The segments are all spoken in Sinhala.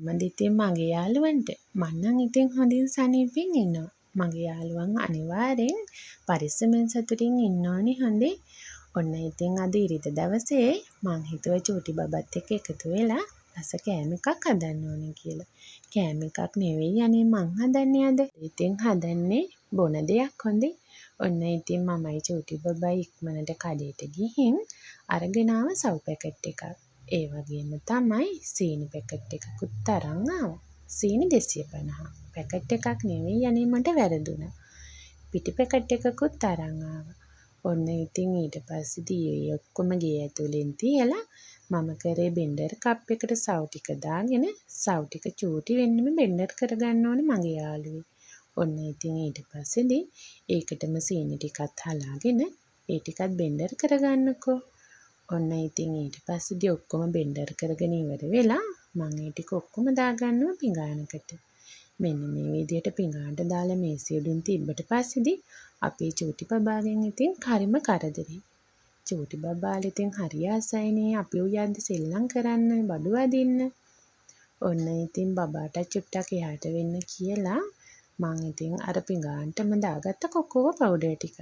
මන්ද ඉතින් මගේ යාළුවන්ට? මං නම් ඉතින් හොඳින් සනීපෙන් ඉන්නවා. මගේ යාළුවන් අනිවාර්යෙන් පරිස්සමෙන් සතුටින් ඉන්න ඕනි හොඳේ. ඔන්න ඉතින් අද ඉරිදා දවසේ මං හිතුවා චූටි බබත් එක්ක එකතු වෙලා රස කෑම එකක් හදන්න ඕනේ කියලා. කෑම එකක් නෙවෙයි අනේ මං හදන්නේ අද. ඉතින් හදන්නේ බොන දෙයක් හොඳේ. ඔන්න ඉතින් මමයි චූටි බබයි ඉක්මනට කඩේට ගිහින් අරගෙන ආවා සව් පැකට් එකක්. ඒ වගේම තමයි සීනි පැකට් එකකුත් අරන් ආවා. සීනි 250. පැකට් එකක් නෙවෙයි අනේ මට වැරදුනා. පිටි පැකට් එකකුත් අරන් ආවා. ඔන්න ඉතින් ඊට පස්සේදී ඒ ඔක්කොම ගේ ඇතුලෙන් තියලා මම කරේ බෙන්ඩර් කප් එකට සව් ටික දාගෙන සව් ටික චූටි වෙන්නම බෙන්ඩර් කරගන්න ඕනේ මගේ යාළුවේ. ඔන්න ඉතින් ඊට පස්සේදී ඒකටම සීනි ටිකත් හලාගෙන ඒ ටිකත් බෙන්ඩර් කරගන්නකෝ. ඔන්න ඉතින් ඊට පස්සේදී ඔක්කොම බෙන්ඩර් කරගෙන ඉවර වෙලා මං ඒ ටික ඔක්කොම දාගන්නවා පිඟානකට. මෙන්න මේ විදියට පිඟානට දාලා මේසෙ උඩින් තිබ්බට පස්සේදී අපේ චූටි බබාගෙන් ඉතින් හරිම කරදරේ. චූටි බබාලා ඉතින් හරි ආසයිනේ අපි උයද්දි සෙල්ලම් කරන්න, බඩු අදින්න. ඔන්න ඉතින් බබාටත් චුට්ටක් එහාට වෙන්න කියලා මං ඉතින් අර පිඟානටම දාගත්ත කොකෝ පවුඩර් ටික.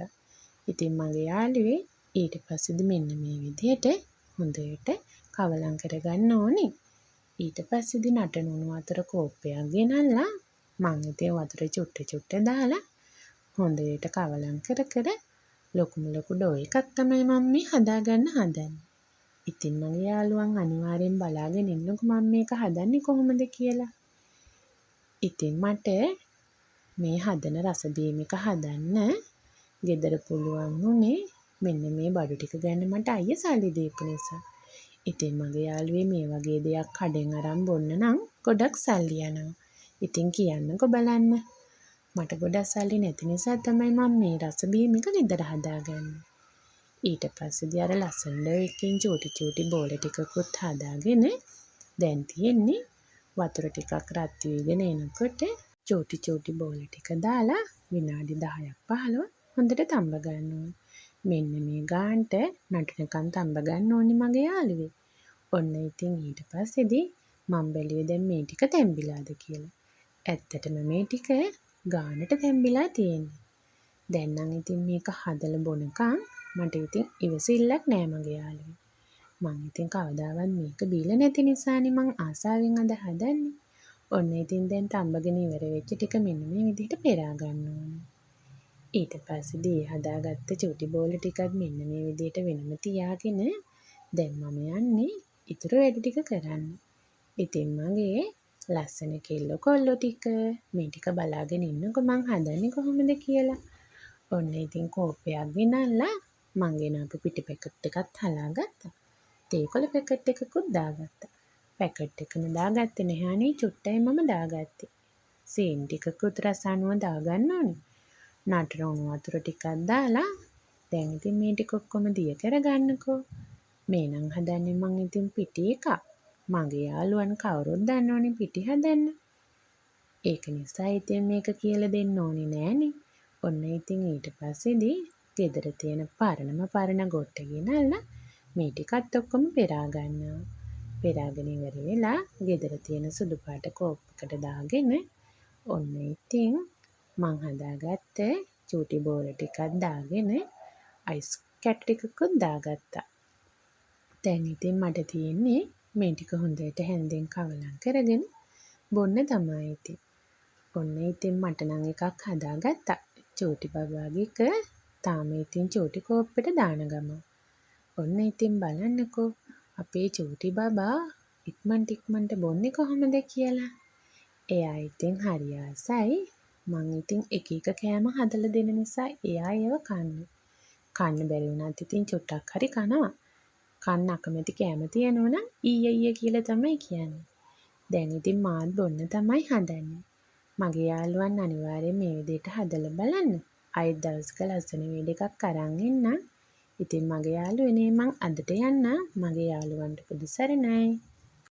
ඉතින් මගේ යාළුවේ ඊට පස්සේදී මෙන්න මේ විදියට හොඳට කවලම් කරගන්න ඕනේ. ඊට පස්සේදී නටන උණු වතුර කෝප්පයක් ගෙනල්ලා මං ඉතින් වතුර චුට්ට චුට්ට දාලා හොඳට කවලම් කර කර ලොකුම ලොකු ඩෝ එකක් තමයි මම මේ හදාගන්න හදන්නේ. ඉතින් මගේ යාළුවන් අනිවාර්යෙන් බලාගෙන ඉන්නකෝ මම මේක හදන්නේ කොහොමද කියලා. ඉතින් මට මේ හදන රස බීම එක හදන්න ගෙදර පුළුවන් වුණේ මෙන්න මේ බඩු ටික ගන්න මට අයියා සල්ලි දීපු නිසා. ඉතින් මගේ යාළුවේ මේ වගේ දෙයක් කඩෙන් අරන් බොන්න නම් ගොඩක් සල්ලි යනවා. ඉතින් කියන්නකෝ බලන්න. මට ගොඩක් සල්ලි නැති නිසා තමයි මම මේ රස බීම එක ගෙදර හදාගන්නේ. ඊට පස්සේදී අර ලස්සන ඩෝ එකෙන් චූටි චූටි බෝල ටිකකුත් හදාගෙන දැන් තියෙන්නේ වතුර ටිකක් රත් වීගෙන එනකොට චූටි චූටි බෝල ටික දාලා විනාඩි 10ක් 15ක් හොඳට තම්බ ගන්න ඕනේ. මෙන්න මේ ගානට නටනකන් තම්බ ගන්න ඕනේ මගේ යාළුවේ. ඔන්න ඉතින් ඊට පස්සේදී මං බැලුවේ දැන් මේ ටික තැම්බිලාද කියලා. ඇත්තටම මේ ටික ගානට තැම්බිලා තියෙන්නේ. දැන් නම් ඉතින් මේක හදලා බොනකන් මට ඉතින් ඉවසිල්ලක් නෑ මගේ යාළුවේ. මං ඉතින් කවදාවත් මේක බීලා නැති නිසානේ මං ආසාවෙන් අද හදන්නේ. ඔන්න ඉතින් දැන් තම්බගෙන ඉවර වෙච්ච ටික මෙන්න මේ විදිහට පෙරා ගන්න ඕනේ. ඊට පස්සේදී හදාගත්ත චූටි බෝල ටිකත් මෙන්න මේ විදිහට වෙනම තියාගෙන දැන් මම යන්නේ ඉතුරු වැඩ ටික කරන්න. ඉතින් මගේ ලස්සන කෙල්ලෝ කොල්ලෝ ටික මේ ටික බලාගෙන ඉන්නකෝ මං හදන්නේ කොහොමද කියලා. ඔන්න ඉතින් කෝප්පයක් ගෙනල්ලා මං ගෙනාපු පිටි පැකට් එකත් හලාගත්තා. තේකොළ පැකට් එකකුත් දාගත්තා. පැකට් එකම දාගත්තේ නැහැ අනේ චුට්ටයි මම දාගත්තේ. සීනි ටිකකුත් රස අනුව දාගන්න ඕනේ. නටන උණු වතුර ටිකක් දාලා දැන් ඉතින් මේ ටික ඔක්කොම දිය කරගන්නකෝ. මේ නම් හදන්නේ මං ඉතින් පිටි එකක්. මගේ යාළුවන් කවුරුත් දන්නවනේ පිටි හදන්න. ඒක නිසා ඉතින් මේක කියලා දෙන්න ඕනේ නෑනේ. ඔන්න ඉතින් ඊට පස්සේදී ගෙදර තියෙන පරණම පරණ ගොට්ට ගෙනල්ලා මේ ටිකත් ඔක්කොම පෙරා ගන්නවා. පෙරාගෙන ඉවර වෙලා ගෙදර තියෙන සුදු පාට කෝප්පකට දාගෙන ඔන්න ඉතින් මං හදාගත්ත චූටි බෝල ටිකක් දාගෙන අයිස් කැට ටිකකුත් දාගත්තා. දැන් ඉතින් මට තියෙන්නේ මේ ටික හොඳට හැන්දෙන් කවලම් කරගෙන බොන්න තමයි ඉතින්. ඔන්න ඉතින් මට නම් එකක් හදාගත්තා. චූටි බබාගේ එක තාම ඉතින් චූටි කෝප්පෙට දාන ගමන්. ඔන්න ඉතින් බලන්නකෝ අපේ චූටි බබා ඉක්මනට ඉක්මනට බොන්නේ කොහොමද කියලා. එයා ඉතින් හරි ආසයි මං ඉතින් එක එක කෑම හදලා දෙන නිසා එයා ඒව කන්න. කන්න බැරි වුණත් ඉතින් චුට්ටක් හරි කනවා. කන්න අකමැති කෑම තියෙනවා නම් ඊය ඊය කියලා තමයි කියන්නේ. දැන් ඉතින් මාත් බොන්න තමයි හදන්නේ. මගේ යාළුවන් අනිවාර්යෙන් මේ විදිහට හදලා බලන්න. ආයෙත් දවසක ලස්සන වීඩියෝ එකක් අරන් එන්නම්. ඉතින් මගේ යාළුවනේ මං අදට යන්නම්. මගේ යාළුවන්ට බුදු සරණයි.